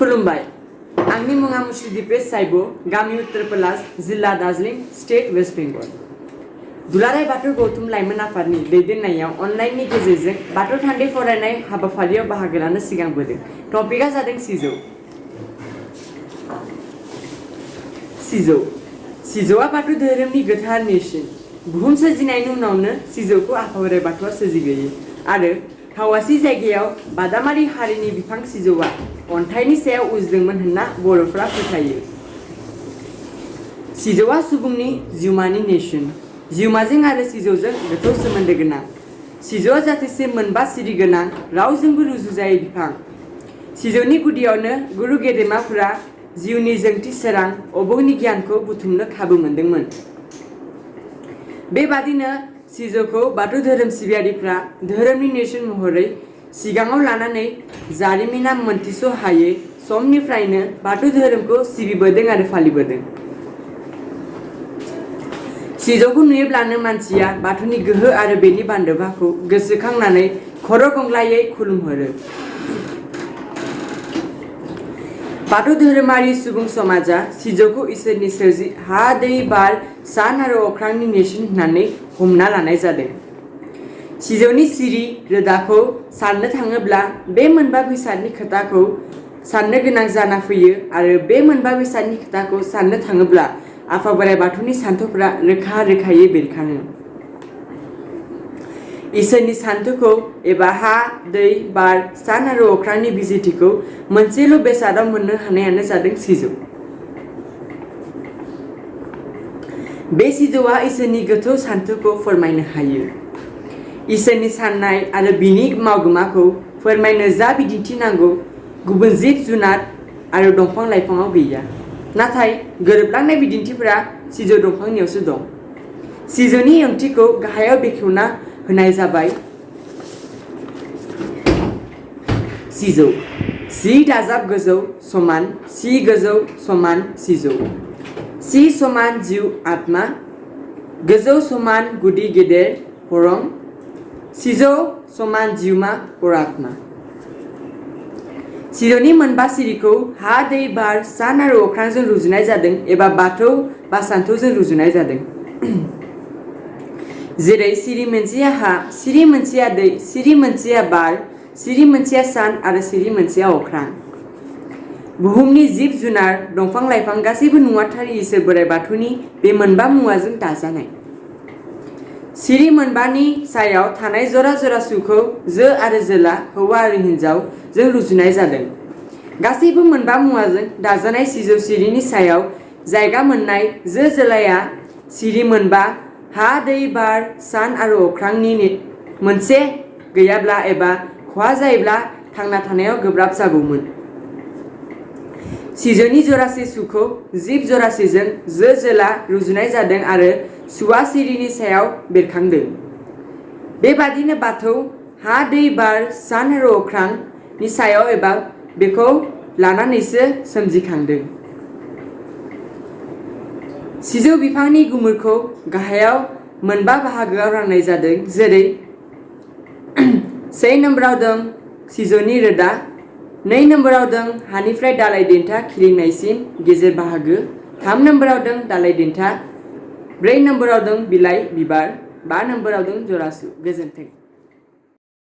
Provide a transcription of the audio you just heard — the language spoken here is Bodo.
खुलुमबाय आंनि मुङा मुश्रीदिपेश साइबो गामि उत्तर पलास जिल्ला दार्जिलिं स्टेट वेस्ट बेंगल दुलाराय बाथौ गौथुम लाइमोन आफादनि दैदेननायाव अनलाइननि गेजेरजों बाथौ थान्दै फरायनाय हाबाफारियाव बाहागो लानो सिगांबोदों। टपिकआ जादों सिजौ। सिजौआ बाथौ धोरोमनि गोथार नेरसोन। बुहुम सोरजिनायनि उनावनो सिजौखौ आफा बोराइ बाथौआ सोरजिग्रोयो आरो हावासि जायगायाव बादामारि हारिनि बिफां सिजौआ अन्थाइनि सायाव उजिदोंमोन होनना बर'फ्रा फोथायो। सिजौआ सुबुंनि जिउमानि नेरसोन। जिउमाजों आरो सिजौजों गोथौ सोमोन्दो गोनां। सिजौआ जाथोसे मोनबा सिरि गोनां रावजोंबो रुजुजायै बिफां। सिजौनि गुदियावनो गुरु गेदेमाफोरा जिउनि जोंथि सोरां अबंनि गियानखौ बुथुमनो खाबु मोनदोंमोन। बेबादिनो सिजौखौ बाथौ धोरोम सिबियारिफ्रा धोरोमनि नेरसोन महरै सिगाङाव लानानै जारिमिना मोनथिस' हायै समनिफ्रायनो बाथौ धोरोमखौ सिबिबोदों आरो फालिबोदों। सिजौखौ नुयोब्लानो मानसिया बाथौनि गोहो आरो बेनि बान्दोबाखौ गोसोखांनानै खर' गंग्लायै खुलुमहरो। बाथौ धोरोमारि सुबुं समाजा सिजौखौ इसोरनि सोरजि हा दै बार सान आरो अख्रांनि नेरसोन होननानै हमना लानाय जादों। सिजौनि सिरि रोदाखौ साननो थाङोब्ला बे मोनबा बेसादनि खोथाखौ साननो गोनां जाना फैयो आरो बे मोनबा बेसादनि खोथाखौ साननो थाङोब्ला आफा बोराइ बाथौनि सान्थौफोरा रोखा रोखायै बेरखाङो। इसोरनि सान्थौखौ एबा हा दै बार सान आरो अख्रांनि बिजिरथिखौ मोनसेल' बेसादाव मोननो हानायानो जादों सिजौ। बे सिजौआ इसोरनि गोथौ सान्थौखौ फोरमायनो हायो। इसोरनि साननाय आरो बिनि मावगोमाखौ फोरमायनो जा बिदिन्थि नांगौ गुबुन जिब जुनार आरो दंफां लाइफाङाव गैया। नाथाय गोरोबलांनाय बिदिन्थिफोरा सिजौ दंफांनियावसो दं। सिजौनि ओंथिखौ गाहायाव बेखेवना होनाय जाबाय। सिजौ सि दाजाब गोजौ समान सि गोजौ समान सिजौ। सि समान जिउ आत्मा गोजौ समान गुदि गेदेर खरं सिजौ समान जिउमा परात्मा। सिजौनि मोनबा सिरिखौ हा दै बार सान आरो अख्रांजों रुजुनाय जादों एबा बाथौ बा सान्थौजों रुजुनाय जादों। जेरै सिरि मोनसेया हा सिरि मोनसेया दै सिरि मोनसेया बार सिरि मोनसेया सान आरो सिरि मोनसेया अख्रां। बुहुमनि जिब जुनार दंफां लाइफां गासैबो नुवाथारि इसोर बोराइ बाथौनि बे मोनबा मुवाजों दाजानाय। सिरि मोनबानि सायाव थानाय जरा जरासुखौ जो आरो जोला हौवा आरो हिन्जाव जों रुजुनाय जादों। गासैबो मोनबा मुवाजों दाजानाय सिजौ सिरिनि सायाव जायगा मोननाय जो जोलाया सिरि मोनबा हा दै बार सान आरो अख्रांनि मोनसे गैयाब्ला एबा खहा जायोब्ला थांना थानायाव गोब्राब जागौमोन। सिजौनि जरासे सुखौ जिब जरासेजों जो जोला रुजुनाय जादों आरो सुआ सिरिनि सायाव बेरखांदों। बेबादिनो बाथौ हा दै बार सान आरो अख्रांनि सायाव एबा बेखौ लानानैसो सोमजिखांदों। सिजौ बिफांनि गुमुरखौ गाहायाव मोनबा बाहागोआव राननाय जादों। जेरै से नम्बराव दं सिजौनि रोदा 2 नम्बराव दं हानिफ्राय दालाइ देन्था खिलिनायसिम गेजेर बाहागो 3 नम्बराव दं दालाइ देन्था 4 नम्बराव दं बिलाइ बिबार 5 नम्बराव दं जरासु। गोजोन्थों।